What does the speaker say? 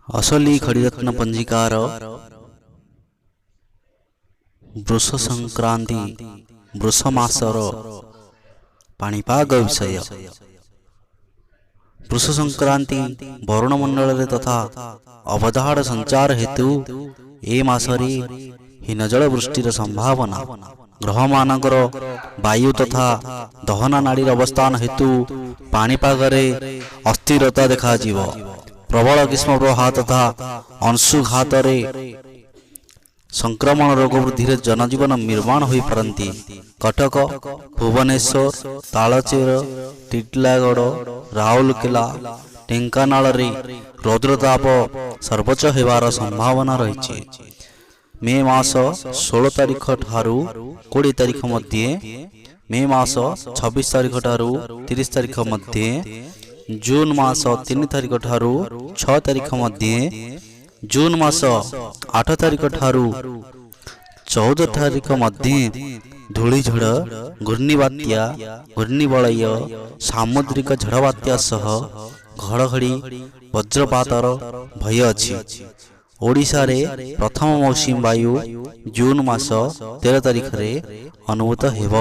ଅସଲି ଖଡ଼ିରତ୍ନ ପଞ୍ଜିକାର ବୃଷ ସଂକ୍ରାନ୍ତି, ବୃଷ ମାସର ପାଣିପାଗ ବିଷୟ। ବୃଷ ସଂକ୍ରାନ୍ତି ବରୁଣ ମଣ୍ଡଳରେ ତଥା ଅବଦାଢ଼ ସଞ୍ଚାର ହେତୁ ଏ ମାସରେ ହୀନଜଳ ବୃଷ୍ଟିର ସମ୍ଭାବନା। ଗ୍ରହମାନଙ୍କର ବାୟୁ ତଥା ଦହନା ନାଡ଼ୀର ଅବସ୍ଥାନ ହେତୁ ପାଣିପାଗରେ ଅସ୍ଥିରତା ଦେଖାଯିବ। ପ୍ରବଳ ଗ୍ରୀଷ୍ମ ପ୍ରବାହ ତଥା ଅଂଶୁଘାତରେ ସଂକ୍ରମଣ ରୋଗ ବୃଦ୍ଧିରେ ଜନଜୀବନ ମ୍ରିୟମାଣ ହୋଇପାରନ୍ତି। କଟକ, ଭୁବନେଶ୍ୱର, ତାଳଚେର, ଟିଟିଲାଗଡ଼, ରାଉରକେଲା, ଢେଙ୍କାନାଳରେ ରୌଦ୍ରତାପ ସର୍ବୋଚ୍ଚ ହେବାର ସମ୍ଭାବନା ରହିଛି। ମେ ମାସ 16 ତାରିଖ ଠାରୁ 20 ତାରିଖ ମଧ୍ୟେ, ମେ ମାସ 26 ତାରିଖ ଠାରୁ 30 ତାରିଖ ମଧ୍ୟେ, ଜୁନ୍ ମାସ 3 ତାରିଖ ଠାରୁ 6 ତାରିଖ ମଧ୍ୟେ, ଜୁନ୍ ମାସ 8 ତାରିଖ ଠାରୁ 14 ତାରିଖ ମଧ୍ୟେ ଧୂଳିଝଡ଼, ଘୂର୍ଣ୍ଣିବାତ୍ୟା, ଘୂର୍ଣ୍ଣିବଳୟ, ସାମୁଦ୍ରିକ ଝଡ଼ ବାତ୍ୟା ସହ ଘଡ଼ଘଡ଼ି, ବଜ୍ରପାତର ଭୟ ଅଛି। ଓଡ଼ିଶାରେ ପ୍ରଥମ ମୌସୁମୀ ବାୟୁ ଜୁନ୍ ମାସ 13 ତାରିଖରେ ଅନୁଭୂତ ହେବ।